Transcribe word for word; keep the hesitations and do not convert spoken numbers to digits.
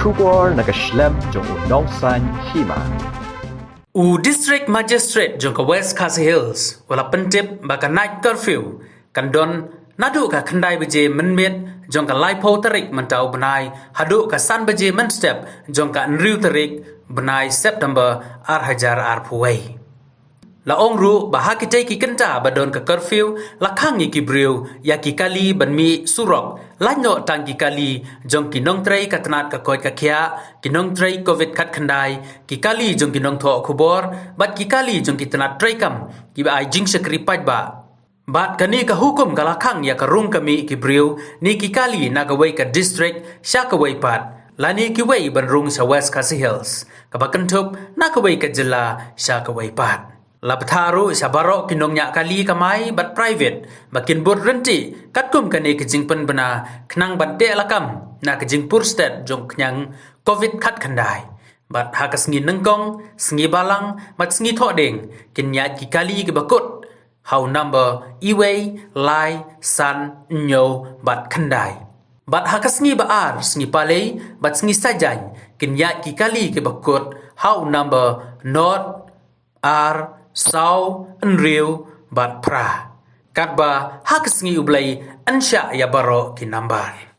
Khubor na ka shlem jong u Nongsaiñ Hima. U District Magistrate jong ka West Khasi Hills u la pyntip ba ka night curfew kan don naduh ka khyndai baje mynmiet jong ka laiphew tarik mynta u bnai haduh ka san baje mynstep jong ka hynriew tarik bnai September ar hajar arphew wei. La ong ruh ba ha kitei ki kynta ba don ka curfew la khang ïa ki briew ïa ki kali ban mih surok, lait noh tang ki kali jong ki nongtrei ka tnat ka koit ka khiah, ki nongtrei covid khatkhyndai, ki kali jong ki nongthoh khubor bad ki kali jong ki tnat treikam kiba ai jingshakri paidbah. Bad kane ka hukum ka la khang ïa ka rung ka mih ki briew ne ki kali na kawei ka district sha kawei pat, lane kiwei ban rung sha West Khasi Hills, kaba kynthup na kawei ka jylla sha kawei pat. La bthah ruh sha baroh ki nongñiah kali kamai bad private ba kin bud ryntih katkum kane ka jingpynbna khnang ban teh lakam na ka jingpur stet jong khñiang covid khatkhyndai. Bad ha ka sngi nyngkong, sngi balang bad sngi thohdieng kin ïaid ki kali kiba kut ha u number iwei, lai, san, hynñiew bad khyndai. Bad ha ka sngi ba ar, sngi palei bad sngi saitjaiñ kin ïaid ki kali kiba kut ha u number nod, ar, saw, hynriew bad phra. Katba ha ka sngi U Blei yn shah ïa baroh ki number.